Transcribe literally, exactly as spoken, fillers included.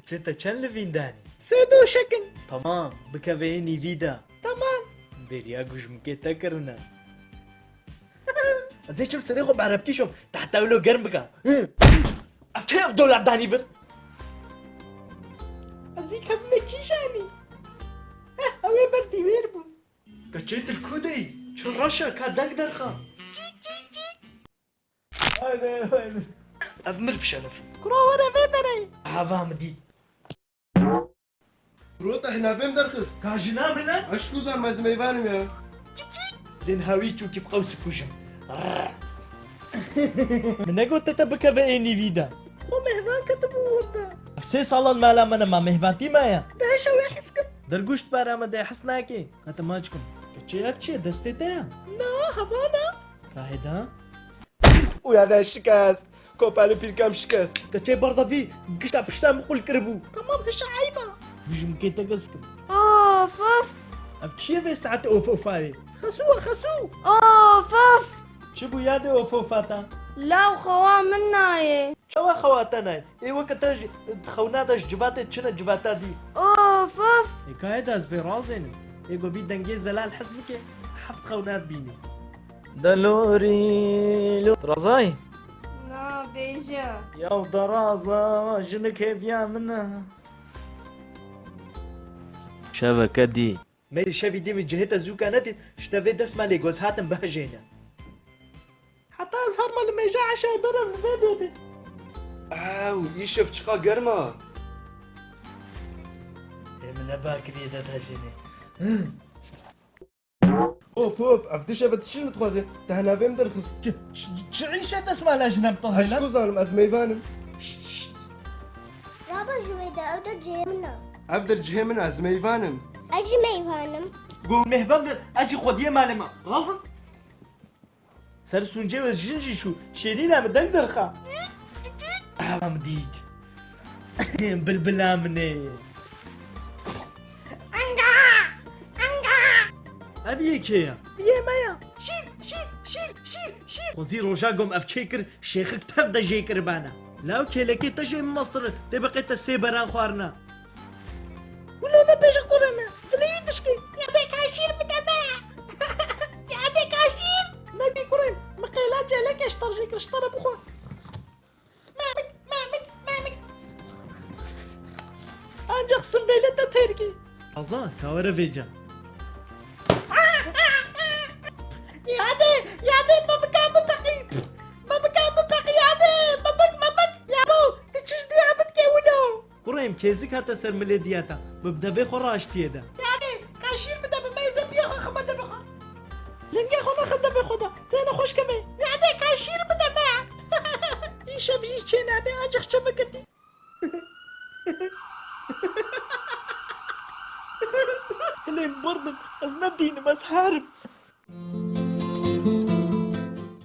Çi te çend livîn danî? Sê doşek in. Tamam, bikeve ê nîvî de. Tamam. Bêriya gujmikê te kirine. Ez ê çim serê xwe bi erebkî şom, te heta wilo germ bika. Hı. Ev kê ev dolap danî vir? Ez ê kevime kîjanî? Heh, ew ê ber dîwêr bû. Keçê tu li ku de yî? Çi reş e, ka deng derxa. Çîk, çîk, çîk. Haydi, haydi. Ev mir bişenif. Kuro were vê derê. Hava min dît. Kuro te hinavê min derxist. Ka jina min e? Eşk û zan ez meyvanim ya. Çik çik. Zên hawî çûkî bi qews kujim. Min negot te te bikeve ê nîvî de. Xwe mehvan ketibû wir de. Sê salan mala min e, ma mehvatî me ye. Deşa wê hez kir. Dergûş dibare me de hez nake. Heta maç kim. Çi ev çi ye? Destê te ye? Na, hevana. Kahê da. Û ya de şikest. Kopelî pîrkem şikest. Keçê berdevî gişta pişta min qul kiribû. Tamam, hişa eyba. Bijimkê te kes kim. Of, of. Ev kî ye vê saetê of of ayê? Xesû, xesû. Of, of. Çi bû ya de of of ata? Law xewa min nayê. Çawa xewa te nayê? Ê weke te ji xewna de ji civata çi ne civata dî? Of, of. Ê ka hê de ez vê razênim. Ê go bî dengê zelal hez bike, heft xewna dibînî. Delorî lo. Razay? Na, bêje. Yaw deraza, jinik hêviya min e. Şeveke dî. Me şevî dî min cihê te zûka nedît, ji te vê destmalê goz hatin bihejêne. Heta ez herma li mêja eşayê berim li vê dê bê. Ew, îşev çiqa germ a. Ê min ne bakiriyê de dihejêne. Hop, hop, ev dişeve tişîn min dixwaze. Te hinavê min derxist. Çi, çi, çi îşe destmala jina bi te heylan? Eşk û zanim, ez meyvanim. Şşt, şşt. Raba ji wê de, ew der cihê min e. Ev der cihê min e, ez meyvanim. Ez jî meyvanim. Go mehvan ve, ez jî xwediyê malê me. Razin? Ser sûncê wê jin jî şû. Şêrîna min deng derxa. Ava min dît. Bilbila min ê. Anga! Anga! Ev yê kê ye? Yê me ye. Şîr, şîr, şîr, şîr, şîr. Xwezî roja gom ev çê kir, şêxik tev de jê kiribana. Law kêlekê te jê min mestir, tê biqê te sê beran xwarina. Wilo nebêje kurê me, dilê wî dişkê. Yadê ka şîr bide me. Yadê ka şîr. Nebî kurê, min qêla çêlekê ji te re jê kir, ji te re bixwe. Mamik, mamik, mamik. Ancak simbêlê te têrkî. Azan, ka were vêca. Yadê, yadê, me bika bipeqî. Me bika bipeqî, yadê. Me bik, me bik. Yabo, tu çi ji dî hebit ke wilo? Kurê em kêzik hate ser milê diyeta, bi devê xwe raştiyê de. Yadê, ka şîr bide bi mêze biya xwe xime devê xwe. Lingê xwe nexe devê xwe de, têne xweşke me. Yadê, ka şîr bide me. Îşev jî çê nabe, acix çi bikitî. Hilên birdim, ez ne dînim, ez herim.